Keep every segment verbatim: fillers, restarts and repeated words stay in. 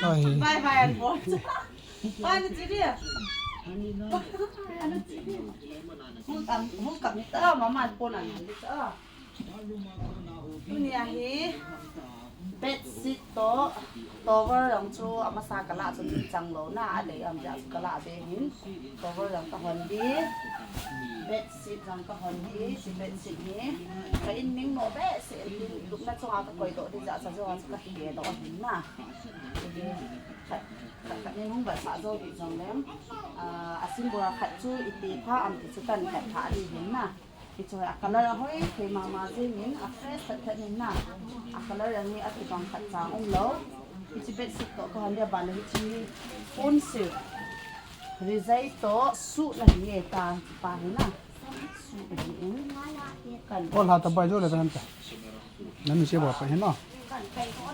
Ai. Bye bye, an pon. Bye, an chiri. Hung kam, hung kam ni ta, mama an pon an li ta. Tunia hi bedsheet toh towel jong chu amasa kala chu ni chang lou na, alei am ja chu kala be hin. Towel jong ka hon di. Bedsheet jong ka hon di, si bedsheet ni. Ka in ning no behseh in lupna chunga ka koi doh di ja cha jo chu ka hi doh hin na. Khat, khat, khat nin hung vetsah jou dih jong leng, ah, a symbol khat chu iti pha am ti chu kan vet pha dih hin na. Hichu a color a hoi thei mama jingin, a fresh thet thet nin na. A color a hi a kibang khat cha um lou. Hichi bedsheet toh ka hon dia ban hichi phone silk. Rizai toh suh na hi e ta pa hi na. Suh na hi in. Kan. Ol ha ta bai jo le ta han ta. Nan ni se ba pa hi na. Kan kai ko.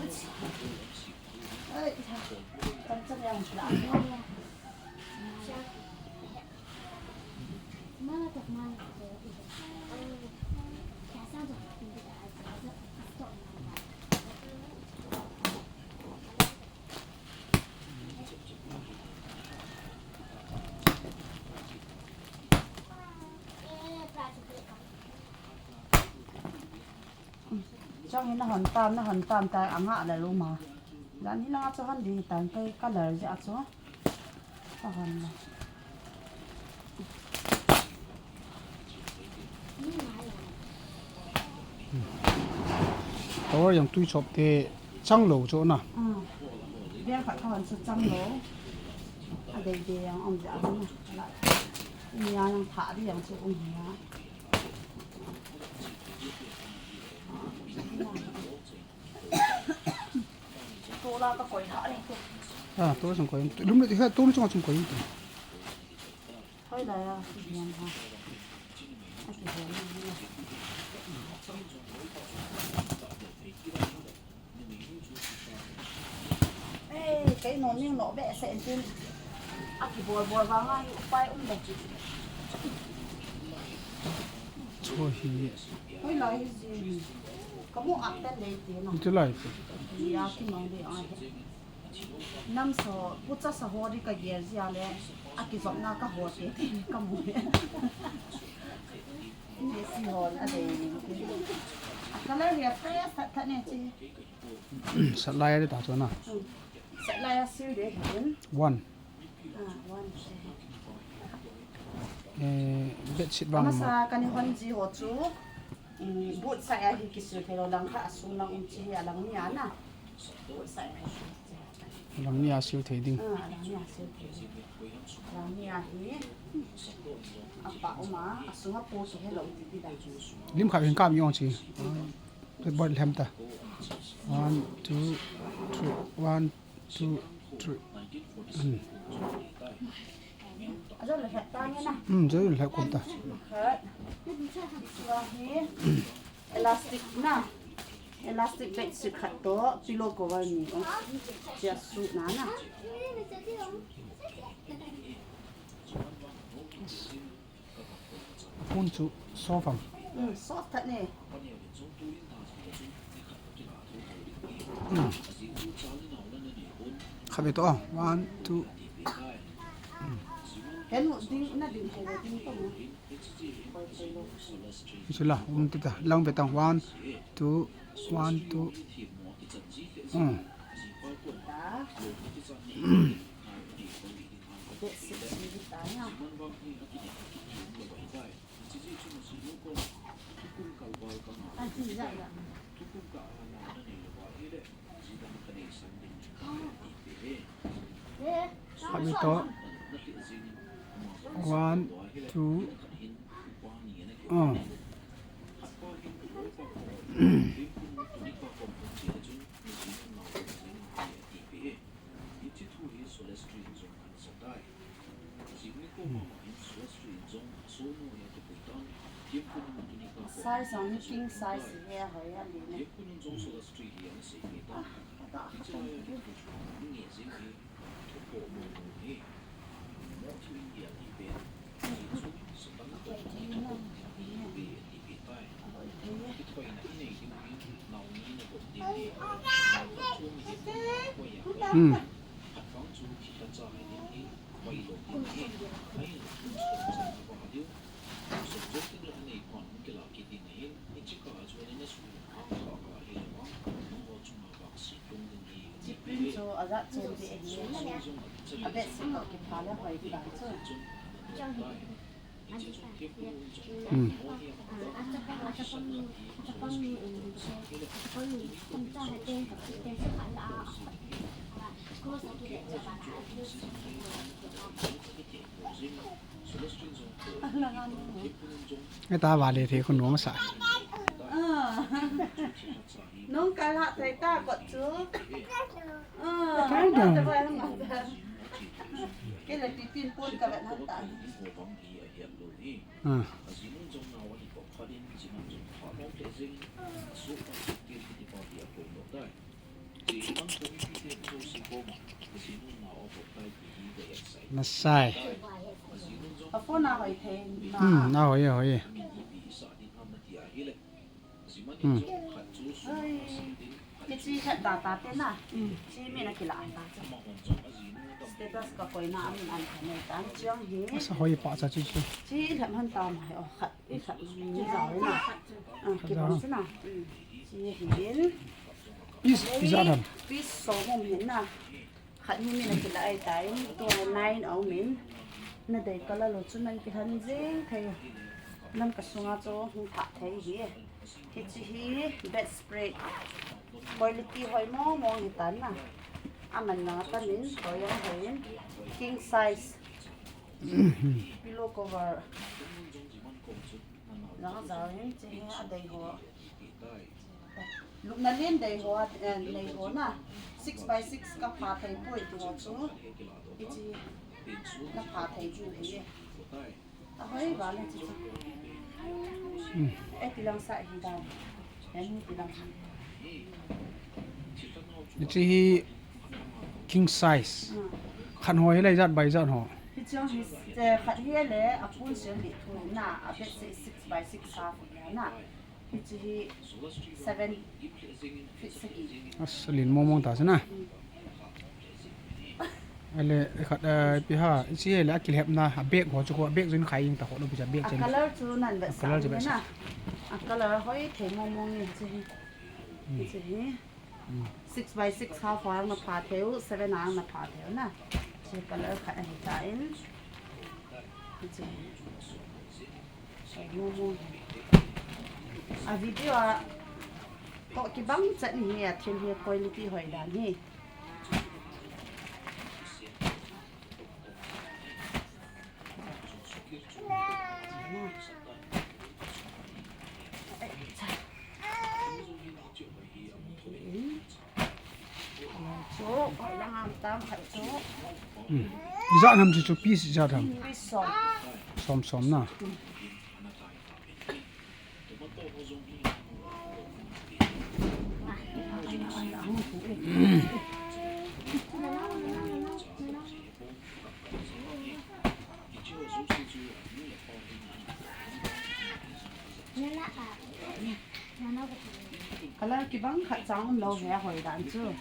Chang hi na hon tam, na hon tam ta anga le luma. Dan hi langa chu hon di tan kai color ja chu. Ka hon la. Towel jong tui chop te chang lou chu na. Hmm. Bel khat ka hon chu chang lou. A dei dei jong um ja na. Nia jong tha di jong chu um hi a. Tola ka koi tha ni te. Ah, tola chung koi. Lum le ha, tola chung chung koi te. Hoi la ya, ki hian ha. A ki hian ni. Eh, kei no ning no behseh in tin. A ki bol bol vanga hi upai um le. Chu hi. Hoi lai hi ji. Ka mu a pen dei ti na. Chu lai chu. Ya ki nong dei a he. Nam so, pucha sa ho di ka gel ji a le. A ki zop na ka ho te ti ka mu he. Ni si ho a dei. A color hi a fresh tha tha ne chi. Sat lai a de ta chu na. Hmm. Sat lai a sil de hin. One. Ah, one. Eh, bedsheet vang ma. Amasa kani hon ji ho chu. Um, both side a hi kisil thei lou lang kha a sung lang um chi hi a lang ni a na. Both side a hi. Lang ni a sil thei ding. Ah, lang ni a sil thei ding. Lang ni a hi. A pa um a, a sung a po kihe lou ti ti dang. Lim khat hin kam jong chi. Bol lhem ta. One, two, three. One, two, three. Hmm. A jol le het ta nge na. Hmm, jol le het kum ta. Het. Tua hi elastic na. Elastic bedsheet khat toh pillow cover ni. Oh. Chia su na na. Phone chu soft am? Hmm, soft tha ne. Hmm. Khabe to, ah, one, two. Hmm. Henu ding, na ding, henu ding to mo. Koi koi lo. Hichu la, um, ti ta, lang ve tang, one, two, one, two. Hmm. Ta. Bit six ni ta na. Kami to. One, two. Oh. Size jong hi king size hi a hoi a li ne. Ah, ka ta kha tong ki. Hmm. Chu ajat chen di ahi. A bedsheet toh kipha le hoi di dan chu. Hmm. Eta vale the khun nom sa. Ah. Nung kal ha thei ta kot chu. Ah. Kal da. Kei le pipin pun ka vet han ta. Ah. Nasai. A phone a hoi thei na. Hmm, a hoi, a hoi. Hmm. Ai, kichi khat data te na. Hmm. Chi mi na kila an ta. Status ka koi na an an ka nei tan chiang hi. Asa hoi pa cha chi chi. Chi lham han ta mai o khat. I khat ni za na. Ah, kibang chu na. Mm. Chi hi in. Piece, piece a dam. Piece som um hin na. Khat hi min a kila ai tai. Tua nine a um in. Na dei color lo chu nan kilhan jing thei. Lamka sunga chu hung pha thei hi. Hichi hi bedspread. Quality hoi mong mong hi tan na. Aman na tan in, hoi a hoi in. King size. Pillow cover. Jang jang in, chi hi a dei ho. Lupna len dei ho, eh, nei ho na. Six by six ka pha thei poi ti ho chu. Hichi na pha thei chu hi. A hoi ba le chi chu. Hmm. E ti lang sa hi dan. Hichi hi king size. Hmm. Khat ho hi le ijat by ijat ho. Hichi hi, eh, khat hi le a pun sel li thu na, a bedsheet six by six half na. Hichi hi seven feet sagi. As, lin mong mong ta chu na. Hmm. Ale, khat, eh, pi ha, hichi hi le a kilhepna, a bag ho chu ko, a bag jun khai in ta ho lo pi cha bag chen. A color chu nan vet sa na. A color hoi thei mong mong ni hichi hi. Hmm. Hichi hi. Hmm. Six by six half a na pha thei u, seven a na pha thei u na. Chi color khat ahi ta in. Chi. Sai mo mo. A video a ko kibang chat ni hi a thil hi quality hoi dan hi. Hmm. Ijat ham chu chu piece ijat ham. Piece som. Som som na. Hmm. Color kibang khat chang um lou ve a hoi dan chu.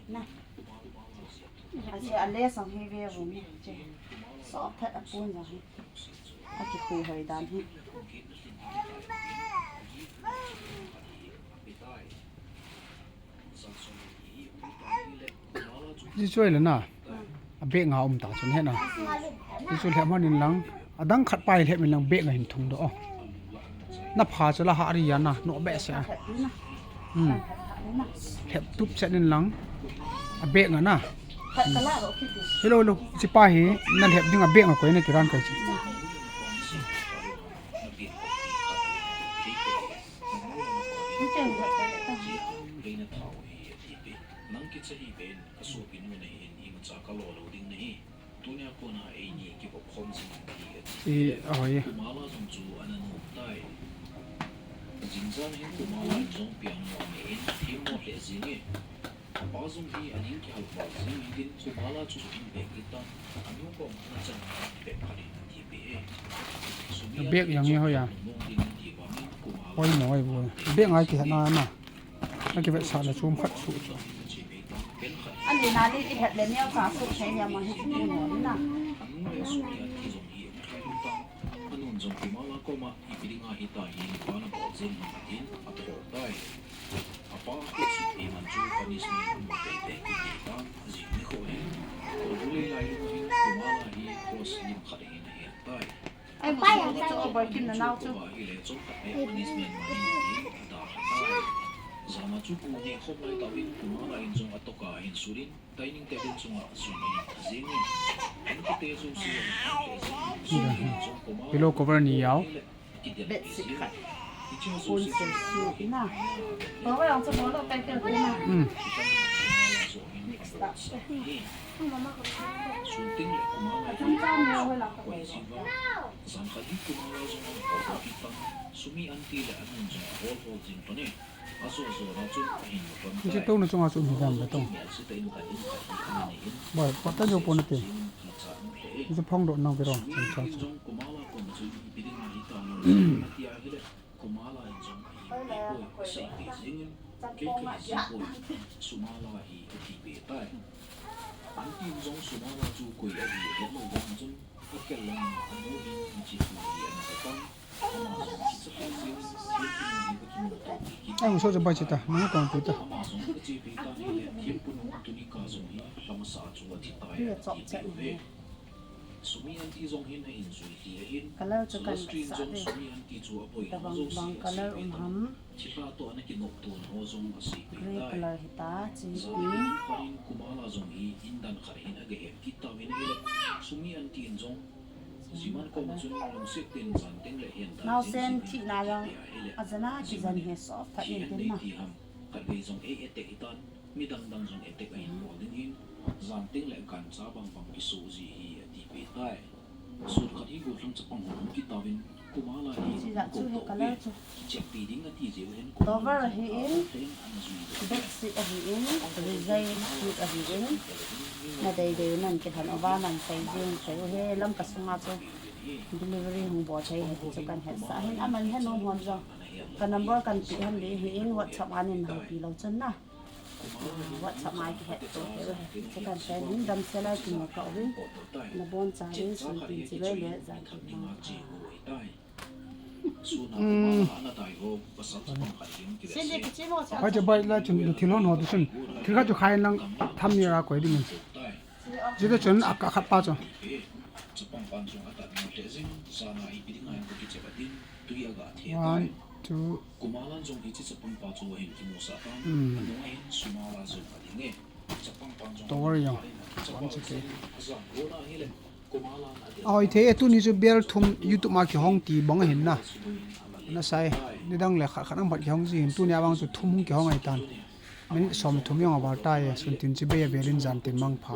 Na. Ache a lace jong hi ve vum che. Soft tah a pun jong hi. Akikhui hoi dan hi. Hichu ahile na. A bag nga um ta chun he na. Hichu lhep man in lang. Adang khat pa hi lhep in lang bag nga hin thung doh. Na pha chu la ha ri ya na, no behseh a. Hmm. Lhep tup chet in lang. A bag nga na. Hello, hello. Chi pa hi, na lhep ding a bag nga koi na kiran kai chi. Nang kicha hi ben, ka sopi nu na hin, imacha ka lo lo ding nahi. Tunia kona eini kivop khom jing hi ati. E, ahoi. Kumala jong chu ana nup tai. Jingjan hin Kumala in jong piang nom in, themmo lheh jing e. Apa jong hi aning kihal val jing in, Kumala chu in bek in tan. Anu kom ana chan bek phalin ati pe e. Sumia bek jong hi hoi a. Mong ding ati vangin Kumala. Hoi mo hoi bo. Bek ngai kihet na na. Akivetsah le chom khat suh chu. Ani na ni i het le neo ka suh thei nia ma hi ni mo na. Kumala koma ipi dinga hitia hi pan abol jeng ham atin athol tai. Apa khut sut iman chu punishment amu teitei kiti tan ajing nikho hin. Kolbu lei lailung hin Kumala hi cross lim khat hin ahet tai. Ai, Kumala chu aboi kin na nau chu. Ahile chomkhat le punishment ma hin tin ada kha tai. Jana chu pu ne khom lai tauvin Kumala in jong atoka hin sutin. Dining table chunga sun ahin jingin, an kite jouse ahin khe jingin, sun in jong Kumala pillow cover ni jao. Bedsheet khat. Hiche jouse phone se su ina. Cover ang chu bol lo tai tel ina. Hmm. Kumala jong hin abol sa hi. Sun ting le Kumala hi koi jing uva. Jan khat hi Kumala jong abol kit tan. Sumi aunty le anun jong ahol hol jing tan e. Hiche touna chunga chu um hi dam le tong. Boi, pata jo pon ate. Hiche phong doh nang viro, chun cha chu. Ai, u so jaba chita, nang kong pita. Hi a chop chet ni. Color chu kan sa de. Tabang bang color um ham. Grey color hita, chi hi. Naosen thina jong ajana kijan hi soft tah in tin na. Khatvei jong ei attack hitan, midang dang jong attack ahin bol ding hin, jan teng le gancha bang bang kisoh ji hi ati peh tai. Sun khat hi gollhang chapang ho hung kit tauvin, Kumala hi kichep pi ding ati jeh u hin Kumala jong a hung lheng ana jui. Bedsheet ahin, rijai suit ahin, na deidei u nan kilhen uva nan sei jing thei u he lam ka sunga chu delivery hung bol thei he ti chu kan hetsah hin, aman he nom hon jong ka number kan pe hen le hin WhatsApp a nin houpi lou chun na. WhatsApp a kihet to he u he. Chu kan sei hin damsel a kimu ka uvin. Na boncha hin sun tin chibai le jan tin mang pha. Hoi, che bai la chun thil hon ho tu chun. Thil khat chu khai lang tham ni ra koi ding. Jita chun a ka khat pa chu. One, two. Hmm. Tower jong. One second. Ahoi thei e, tuni chu bel thum YouTube ma kihong ti bang ahin na. Na sai, nidang le khat khat ang bat kihong ji hin, tuni a vang chu thum hung kihong ahi tan. Minute som thum jong aval tai, sun tin chibai a bel in jan tin mang pha.